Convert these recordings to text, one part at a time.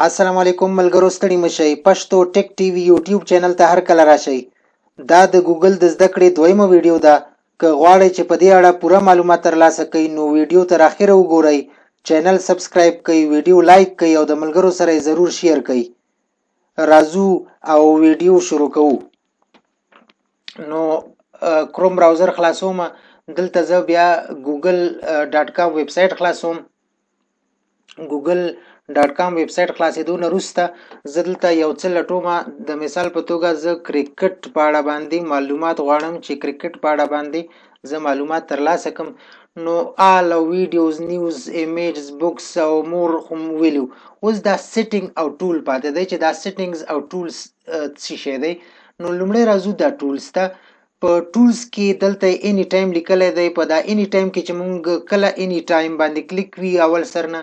السلام علیکم ملګرو، ستړي مشئ. پښتو ټیک ټي وي یوټیوب چینل ته هر کله راشئ. دا د ګوګل د زده کړې دویمه ویډیو ده. که غواړئ چې په دې اړه پوره معلومات ترلاسه کړئ، نو ویډیو تر اخره وګورئ، چینل سبسکرایب کړئ، ویډیو لایک کړئ او د ملګرو سره یې ضرور شیر کړئ. راځو او ویډیو شروع کوو. نو کروم براوزر خلاصوم. دلته زه بیا ګوګل.com ویب سایټ خلاصوم. ګوګل.com ویب سایټ خلاصېدو نه وروسته زه دلته یو څه لټوم. د مثال په توګه زه کرکټ په اړه باندې معلومات غواړم، چې کرکټ په اړه باندې زه معلومات ترلاسه کړم. نو all او videos، news، images، books او more خو ویلو. اوس دا setting او tool پاتې دی، چې دا settings او tools څه شی دی. نو لومړی راځو دا tools ته. په tools کې دلته any time لیکلی دی. په دا any time کې چې مونږ کله any time باندې کلیک وي اول سر نه،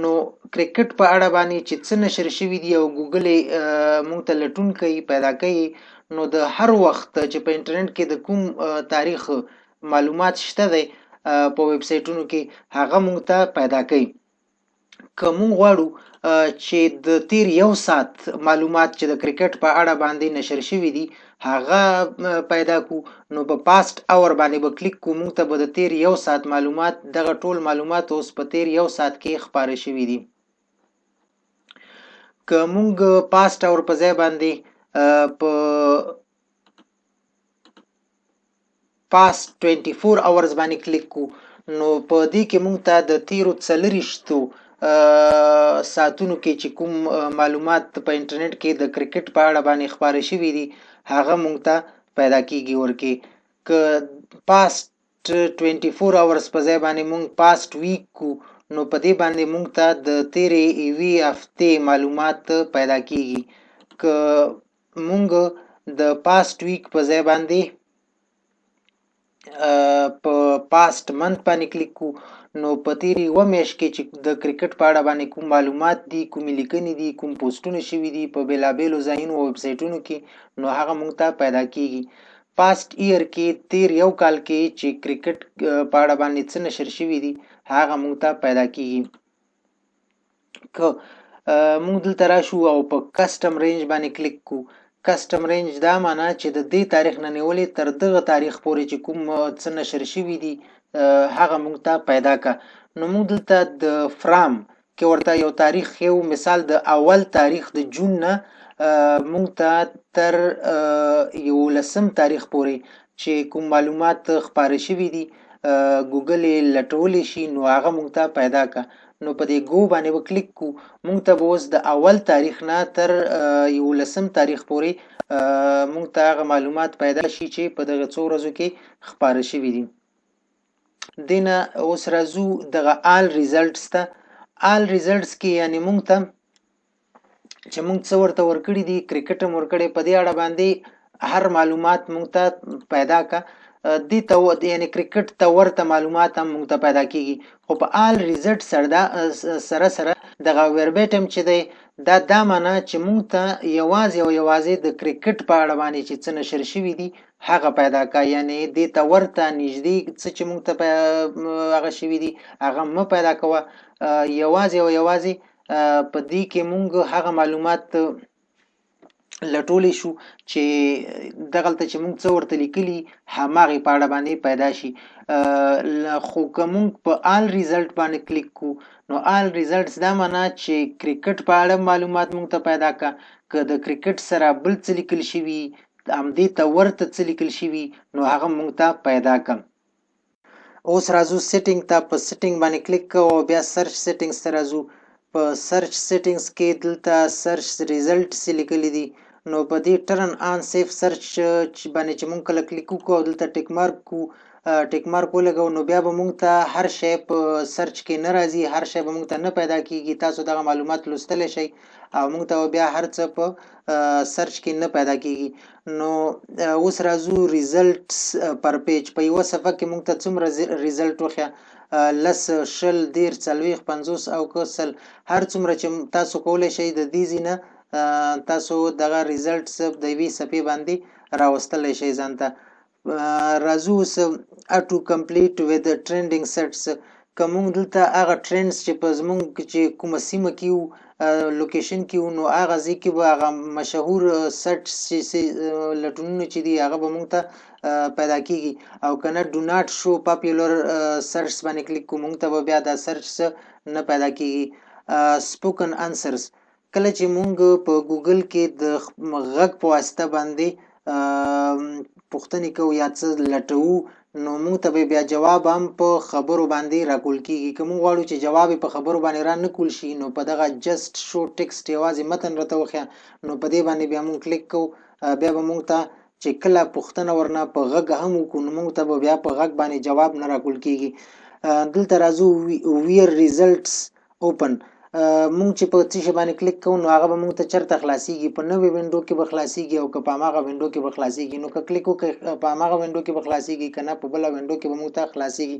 نو کرکټ په اړه باندې چې څه نشر شوي دي او ګوګل مونږ ته لټون کوي، پیدا کوي، نو د هر وخت چې په انټرنیټ کې د کوم تاریخ معلومات شته دی په ویب سایټونو کې، هغه مونږ ته پیدا کوي. که مونږ غواړو چې د تیر یو ساعت معلومات چې د کرکټ په اړه باندې نشر شوي دي، هغه پیدا کو، نو په past hour باندې به کلیک کو. مونږ ته به د تیر یو ساعت معلومات، دغه ټول معلومات اوس په تیر یو ساعت کې خپاره شوي دي. که مونږ past hour په ځای باندې په past 24 hours باندې کلیک کو، نو په دې کې مونږ ته د تیرو 24 ساعتونو کې چې کوم معلومات په انټرنیټ کې د کرکټ په اړه باندې خپاره شوي دي، هغه مونږ ته پیدا کیږي ورکې. که past 24 hours په ځای باندې مونږ past week کو، نو په دې باندې مونږ ته د تیرې یوې هفتې معلومات پیدا کیږي. که مونږ د past week په ځای باندې په past month باندې کلیک کو، نو په تیرې یوه میاشت کې چې د کرکټ په اړه باندې کوم معلومات دي، کومې لیکنې دي، کوم پوسټونه شوي دي په بېلابېلو ځایونو او ویبسایټونو کې، نو هغه مونږ ته پیدا کیږي. past year کې تیر یو کال کې چې کرکټ په اړه باندې څه نشر شوي دي، هغه مونږ ته پیدا کیږي. که مونږ دلته راشو او په custom range باندې کلیک کو، custom range دا معنا چې د دې تاریخ نه نیولې تر دغه تاریخ پورې چې کوم څه نشر شوي دي، هغه مونږ ته پیدا کا. نو مونږ دلته د from کې ورته یو تاریخ ښیو. مثال د اول تاریخ د جون نه مونږ ته تر 11 تاریخ پورې چې کوم معلومات خپاره شوي دي، ګوګل یې لټولی شي، نو هغه مونږ ته پیدا کا. نو په دې go باندې به کلیک کو. مونږ ته به اوس د اول تاریخ نه تر 11 تاریخ پورې مونږ ته هغه معلومات پیدا شي چې په دغه څو ورځو کې خپاره شوي دي. دینه اوس راځو دغه all results ته. all results کې یعنی مونږ ته چې مونږ څه ورته ورکړي دي، کرکټ هم ورکړی، په دې اړه باندې هر معلومات مونږ ته پیدا کا. دې ته یعنی کرکټ ته ورته معلومات هم مونږ ته پیدا کیږي. خو په all result سره دا سره سره دغه verbatim چې دی، دا دا معنا چې مونږ ته یوازې او یوازې د کرکټ په اړه باندې چې څه نشر شوي دي، هغه پیدا کا. یعنی دې ته ورته نږدې څه چې مونږ ته هغه شوي دي، هغه مه پیدا کوه. یوازې او یوازې په دې کې مونږ هغه معلومات لټولی شو چې دغلته چې مونږ څه ورته لیکلي، هماغې په اړه باندې پیدا شي. خو که مونږ په all result باندې کلیک کو، نو all results دا معنا چې کرکټ په اړه معلومات مونږ ته پیدا کا، که د کرکټ سره بل څه لیکل شوي، همدې ته ورته څه لیکل شوي، نو هغه مونږ ته پیدا کا. اوس راځو setting ته. په setting باندې کلیک کوو او بیا search settings ته راځو. په search settings کې دلته search results لیکلي دي. نو په دې turn on safe search باندې چې مونږ کله کلیک وکړو او دلته tick mark کو، tick mark ولګو، نو بیا به مونږ ته هر شی په search کې نه راځي، هر شی به مونږ ته نه پیدا کیږي. تاسو دغه معلومات لوستلی شئ او مونږ ته بیا هر څه په search کې نه پیدا کیږي. نو اوس راځو results per page. په یوه صفحه کې مونږ ته څومره result وښیه؟ 10، 20، 30، 40، 50 او که 100، هر څومره چې تاسو کولی شئ، د دې ځای نه تاسو دغه results د یوې صفحې باندې راوستلی شئ ځان ته. راځو اوس auto complete with trending sites. که مونږ دلته هغه trends چې په زمونږ چې کومه سیمه کې وو لوکیشن کې وو، نو هغه ځای کې به هغه مشهور سرچ چې لټونونه چې دي هغه به موږ ته پیدا کیږي. او که نه ډو ناټ شو پاپولر سرچ باندې کلیک کوو، موږ ته به بیا دا سرچ څه نه پیدا کیږي. سپوکن انسرز، کله چې مونږ په ګوګل کې د غږ په واسطه باندې پوښتنې کوو یا څه لټوو، نو مونږ ته به بیا جواب هم په خبرو باندې راکول کیږي. که مونږ غواړو چې جواب په خبرو باندې را نه کول شي، نو په دغه جسټ شو ټیکسټ، یوازې متن راته وښیه، نو په دې باندې بیا مونږ کلیک کوو. بیا به مونږ ته چې کله پوښتنه ورنه په غږ هم وکړو، نو مونږ ته به بیا په غږ باندې جواب نه راکول کیږي. دلته راځو ویر ریزلټس اوپن. مونږ چې په څه شي باندې کلیک کوو، نو هغه به مونږ ته چرته خلاصیږي؟ په نوې وینډو کې به خلاصیږي او که په هماغه وینډو کې به خلاصیږي؟ نو که کلیک وکړئ، په هماغه وینډو کې به خلاصیږي، که نه په بله وینډو کې به مونږ ته خلاصیږي.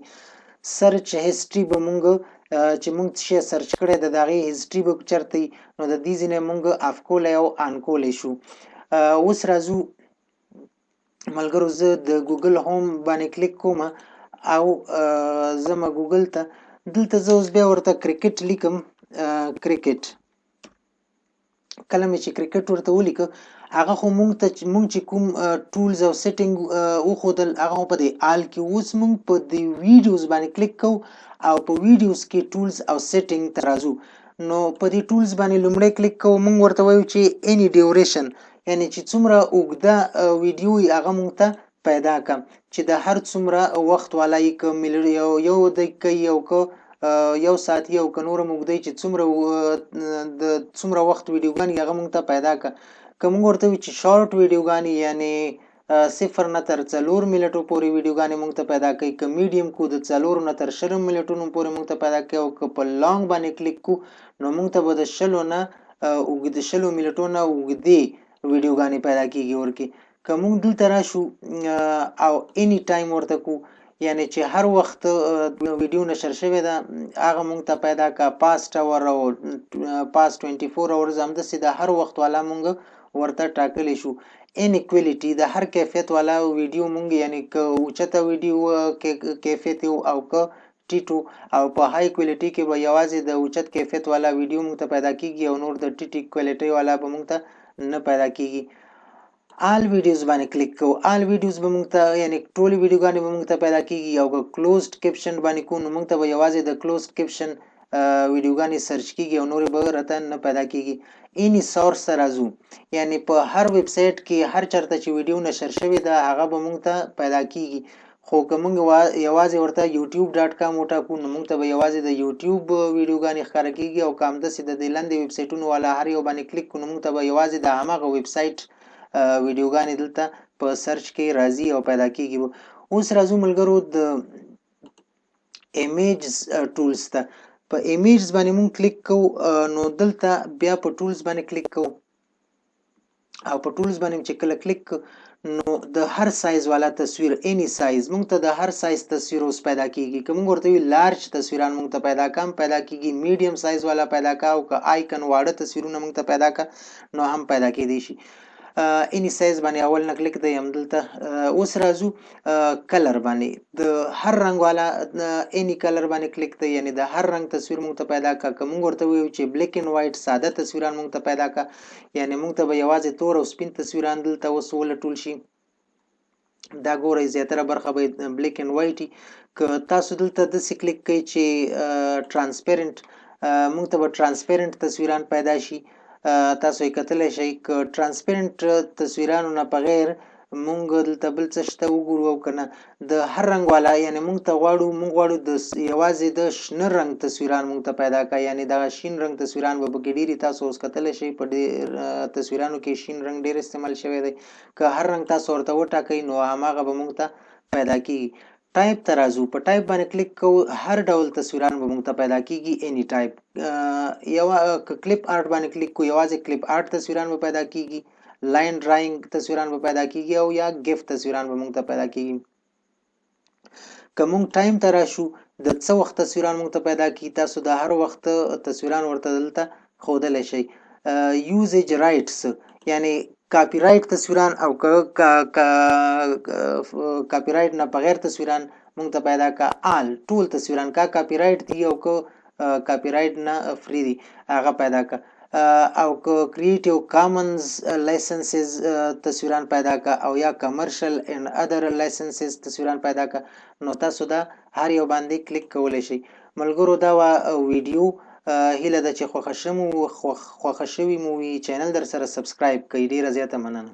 سرچ هیسټري به مونږ چې مونږ څه شی سرچ کړی د هغې هیسټري به چرته وي، نو د دې ځای نه مونږ اف کولی او آن کولی شو. اوس راځو ملګرو، زه د ګوګل هوم باندې کلیک کوم او زما ګوګل ته دلته زه اوس بیا ورته کرکټ لیکم. کرکټ، کله مې چې کرکټ ورته ولیکه، هغه خو مونږ ته مونږ چې کوم ټولز او سیټینګ وښودل، هغه خو په دې آل کې. اوس مونږ په دې ویډیوز باندې کلیک کوو او په ویډیوز کې ټولز او سیټینګ ته راځو. نو په دې ټولز باندې لومړی کلیک کوو. مونږ ورته وایو چې اینی ډیوریشن، یعنی چې څومره اوږده ویډیو وي هغه مونږ ته پیدا که، چې د هر څومره وخت والا یې، که یو یو دقیقه یو، که یو ساعت یو، که نور هم اوږده، چې څومره د څومره وخت ویډیوګانې هغه مونږ ته پیدا که. که مونږ ورته وایو چې شارټ ویډیوګانې، یعنی 0 نه تر 4 منټو پورې ویډیوګانې مونږ ته پیدا کوي. که میډیم کو، د 4 نه تر 20 منټونو پورې مونږ ته پیدا کوي. او که په لانګ باندې کلیک کو، نو مونږ ته به د شلو نه اوږد 20 منټو نه اوږدې ویډیوګانې پیدا کیږي ورکې. که مونږ دلته راشو او اینی ټایم ورته کو، یعنی چې هر وخت ویډیو نشر شوې ده هغه مونږ ته پیدا کا، پاست اور او پاست 24 اورز، همداسې د هر وخت والا مونږ ورته ټاکلی شو. اینی کوالټي، د هر کیفیت والا ویډیو مونږ، یعنی که اوچته ویډیو کیفیت او که ټیټو، او په های کوالټي کې به یوازې د اوچت کیفیت والا ویډیو مونږ ته پیدا کیږي او نور د ټیټي کوالټي والا به مونږ ته نه پیدا کیږي. آل ویډیوز باندې کلیک کوو، آل ویډیوز به مونږ ته، یعنی ټول ویډیوګانې به مونږ ته پیدا کیږي. او که کلوزډ کیپشن باندې کوو، نو مونږ ته به یوازې د کلوزډ کیپشن ویډیوګانې سرچ کیږي او نورې به راته نه پیدا کیږي. اینی سورس ته راځو، یعنی په هر ویب سایټ کې هر چرته چې ویډیو نشر شوې ده هغه به مونږ ته پیدا کیږي. خو که مونږ یوازې ورته youtube.com وټاکو، نو مونږ ته به یوازې د یوټیوب ویډیوګانې ښکاره کیږي. او که همداسې د دې لاندې ویب سایټونو والا هر یو باندې کلیک کړو، نو مونږ ته به یوازې د هماغه ویب سایټ ویډیوګانې دلته په سرچ کې راځي او پیدا کیږي. اوس راځو ملګرو د ایمیجز ټولز ته. په ایمیجز باندې مونږ کلیک کوو، نو دلته بیا په ټولز باندې کلیک کوو او په ټولز باندې چې کله کلیک، نو د هر سایز والا تصویر، اینی سایز، مونږ ته د هر سایز تصویر اوس پیدا کیږي. که مونږ ورته وی لارج تصویران مونږ ته پیدا کام، پیدا کیږي. میډیم سایز والا پیدا کا، او که آیکن واړه تصویرونه مونږ ته پیدا کا، نو هم پیدا کیدی شي. اینی سایز باندې اول نه کلیک دی هم دلته. اوس راځو کلر باندې. د هر رنګ والا اینی کلر باندې کلیک دی، یعنی د هر رنګ تصویر مونږ ته پیدا کا. که مونږ ورته وایو چې بلیک اینډ وایټ ساده تصویران مونږ ته پیدا کا، یعنی مونږ ته به یوازې تور او سپین تصویران دلته اوس ولټول شي. دا ګورئ، زیاتره برخه به بلیک اینډ وایټ. که تاسو دلته داسې کلیک کوئ چې ترانسپیرنټ، مونږ ته به ترانسپیرنټ تصویران پیدا شي، تاسو یې کتلی شئ. که ترانسپیرنټ تصویرانو نه په غیر مونږ دلته بل څه شته وګورو او که نه د هر رنګ والا، یعنی مونږ ته غواړو، مونږ غواړو د یوازې د شنه رنګ تصویران مونږ ته پیدا کا، یعنی دغه شین رنګ تصویران به پکې ډېري. تاسو اوس کتلی شئ، په ډېر تصویرانو کې شین رنګ ډېر استعمال شوی دی. که هر رنګ تاسو ورته وټاکئ، نو هماغه به مونږ ته پیدا کیږي. ټایپ ته راځو، په ټایپ باندې کلیک کوو، هر ډول تصویران به موږ ته پیدا کیږي، اینی ټایپ. یو که کلیپ آرټ باندې کلیک کو، یوازې کلیپ آرټ تصویران به پیدا کیږي، لاین ډراینګ تصویران به پیدا کیږي او یا ګیف تصویران به موږ ته پیدا کیږي. که موږ ټایم ته راشو، د څه وخت تصویران موږ ته پیدا کیږي، تاسو د هر وخت تصویران ورته دلته ښودلی شئ. یوزیج رایټس، یعنی کاپی رایټ تصویران او که کاپی رایټ نه بغیر تصویران مونږ ته پیدا کا. آل، ټول تصویران، کا کاپی رایټ دی او که کاپی رایټ نه فری دي هغه پیدا که، او که کریټیو کامنز لایسنسز تصویران پیدا که او یا کمرشل اینډ ادر لایسنسز تصویران پیدا که، نو تاسو دا هر یو باندې کلیک کولی شئ. ملګرو، دا وه ویډیو، هیله ده چې خوښه شوي مو وي. چینل در سره سبسکرایب کړئ. ډیره زیاته مننه.